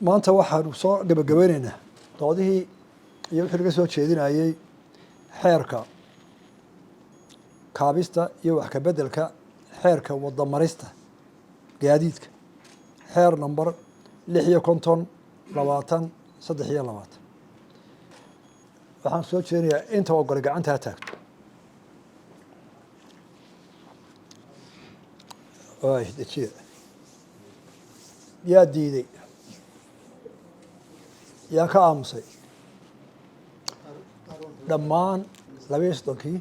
Maanta waxaanu soo gabagabeyneynaa doodihii iyo wixii laga soo jeedinayey xeerka kaabista iyo wax ka beddelka xeerka wadamarista gaadiidka, xeer number 56 20 23. Waxaan soo jeedinayaa inta ogolay gacanta ha taagto. Ay dejiya. Yaa diiday? Yaa ka aamusay? Dhammaan 32-kii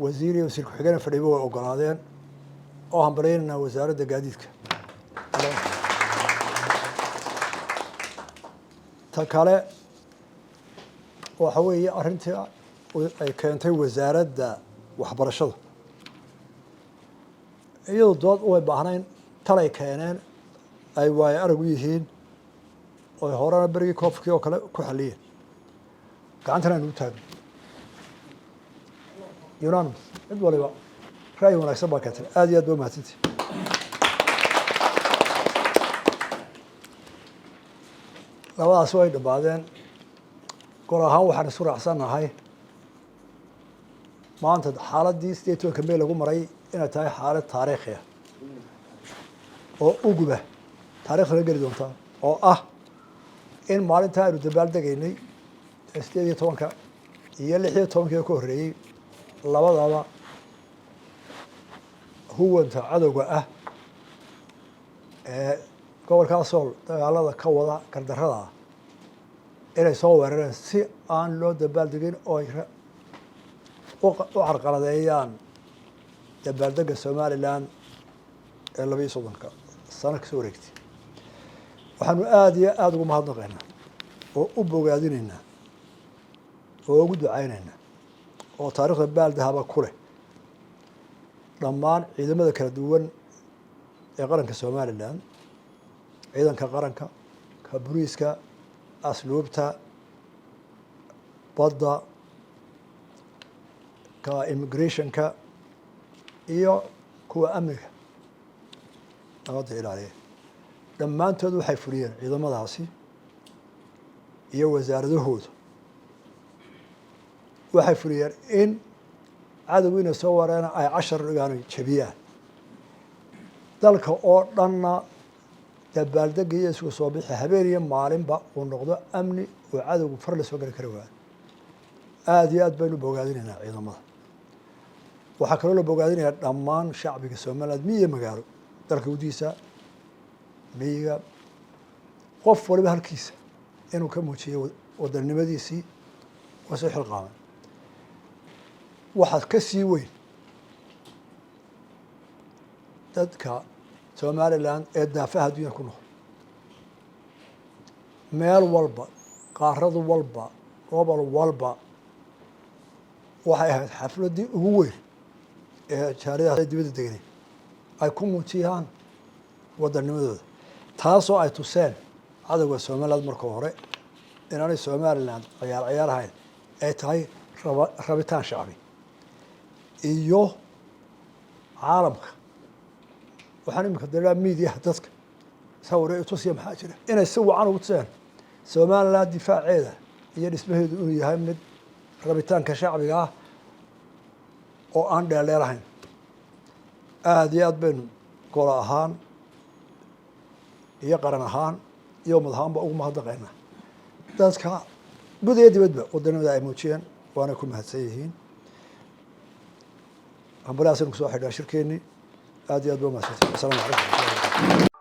wasiir iyo wasiir ku-xigeen fadhiba way ogolaadeen oo hambalyaynayna Wasaaradda Gaadiidka. Ta kale waxa weeye arrintii ay keentay Wasaaradda Waxbarashada, iyadoo dood umay baahnayn, talay keeneen ay waayo arag u yihiin oy horena berigii koofkii oo kale ku xaliyeen. Gacantana aynu u taagno, unanimous, cid waliba ra'yi wanaagsan baa keentay. Aad iyo aad ba mahadsantii. Labadaas way dhammaadeen. Gol ahaan waxaan isu raacsannahay maanta xaaladdii 18-ka May lagu maray inay tahay xaalad taariikhi ah oo uguba taarikhda la geli doontaa, oo ah in maalintaa aynu dabaaldegaynay ee 18-ka iyo 16-kii ka horreeyey labadaba huwanta cadowga ah ee gobolkaa Sool dagaalada ka wada gardarrada ah inay soo weerareen si aan loo dabaaldegin oo ay u carqaladeeyaan dabaaldega Somaliland ee 32-ka sano kasoo wareegtay. Waxaanu aada iyo aada ugu mahadnaqaynaa oo u bogaadinaynaa oo ugu ducaynaynaa oo taarikhda baaldahaba ku leh dhammaan ciidamada kala duwan ee qaranka Somaliland, ciidanka qaranka, ka boliiska, asluubta, badda, ka immigrationka iyo kuwa amniga nabadda ilaaliya. Dhammaantood waxay fuliyeen ciidamadaasi iyo wasaaradahooda, waxay fuliyeen in cadowgiina soo wareena ay cashar dhigaan, jabiyaan. Dalka oo dhanna dabaaldega iyo isku soo bixi habeen iyo maalinba uu noqdo amni oo cadowgu far la soo geli kari waayo. Aada iyo aad baynu bogaadinaynaa ciidamada. Waxaa kaloo la bogaadinayaa dhammaan shacbiga Somaliland, miyi iyo magaalo, dalka gudihiisa, miyiga, qof waliba halkiisa inuu ka muujiyo wadannimadiisii waa soo xilqaamay. Waxaad ka sii weyn dadka Somaliland ee daafaha adduunya ku nool, meel walba, qaarad walba, gobol walba. Waxay ahayd xafladdii ugu weyn ee jaaliyadaha dibadda deganay ay ku muujiyaan wadanimadooda, taasoo ay tuseen cadowga Somaliland marka hore inaanay Somaliland ciyaar ciyaar ahayn, ay tahay rabitaan shacbi iyo caalamka. Waxaan iminka daraa miidiyaha dadka sawire tusiya maxaa jira inay si wacan ugu tuseen Somaliland difaaceeda iyo dhismaheedu inuu yahay mid rabitaanka shacbiga ah oo aan dheeldheerahayn. Aada iyo aad baynu golo ahaan iyo qaran ahaan iyo ummad ahaanba ugu mahadnaqaynaa dadka gud iyo dibadba wadanimada ay muujiyeen, waana ku mahadsan yihiin. Hambalyahaasaynu kusoo xidhnaa shirkeennii. Aad iyo aad ba umahadsantay. Asalaamu calaykum.